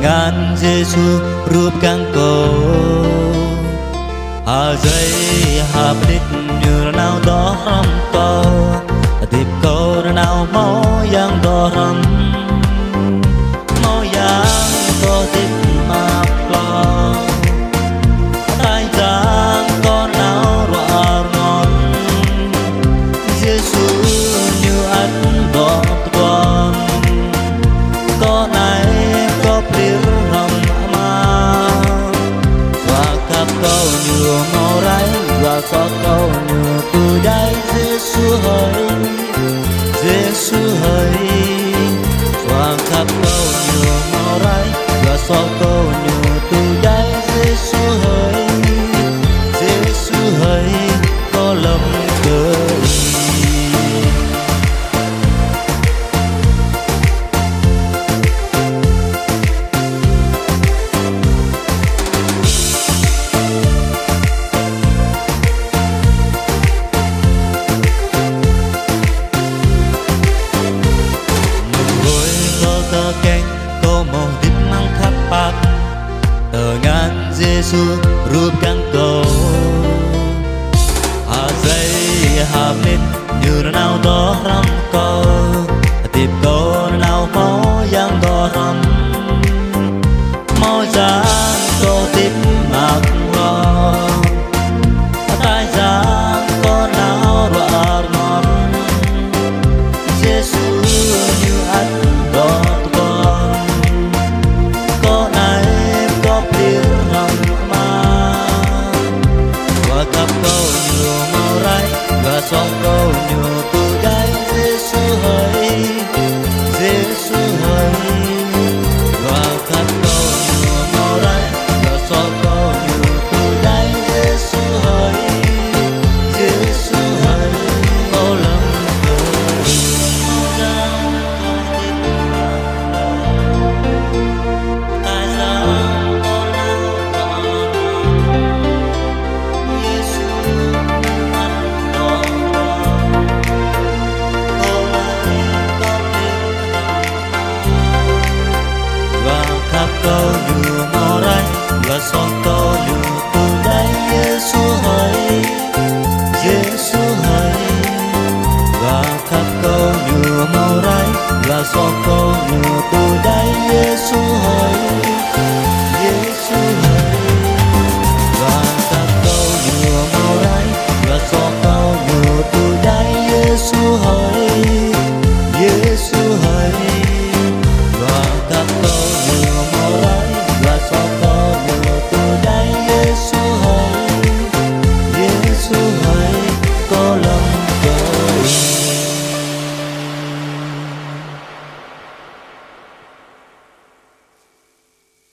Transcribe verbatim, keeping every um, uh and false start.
Tơngan Yêsu rup kiăng kâo. Hơdai hơmĭn ñu nao dŏ hrŏm kâo. Hơdip kâo nao hmâo Yang dŏ hrŏm. Hmâo Yang dŏ hơdip mơak hlâo. Tơl dăng kâo nao ruă rơngot. Yêsu ñu ăt dŏ tơguan. Kâo anai kâo pơlir hrŏm Ama. Yua khăp kâo ñu hmâo rai, yua soh kâo ñu tŭ djai Yêsu hơi. Yêsu hơi, yua khăp kâo ñu hmâo rai, yua soh kâo ñu tŭ djai Yêsu hơi. Yêsu hơi, kâo lơ̆m kơ Ih. Mơ̆ng hrơi kâo tơkeng, kâo hmâo hơdip amăng khăp pap. Tơngan Yêsu rup kiăng kâo. Hơdai hơmĭn ñu nao dŏ hrŏm kâo. Hơdip kâo nao hmâo Yang dŏ hrŏm. Hmâo Yang dŏ hơdip mơak hlâo. Tơl dăng kâo nao ruă rơngot. Yêsu ñu ăt dŏ tơguan. Kâo anai kâo pơlir hrŏm Ama. Yua khăp kâo ñu hmâo rai, yua soh kâo ñu tŭ djai Yêsu hơi. Yêsu hơi, yua khăp kâo ñu hmâo rai, yua soh kâo ñu tŭ djai Yêsu hơi. Yêsu hơi, kâo lơ̆m kơ Ih. Yua khăp kâo ñu hmâo rai, yua soh kâo ñu tŭ djai Yêsu hơi. Yêsu hơi, yua khăp kâo ñu hmâo rai, yua soh kâo ñu tŭ djai Yêsu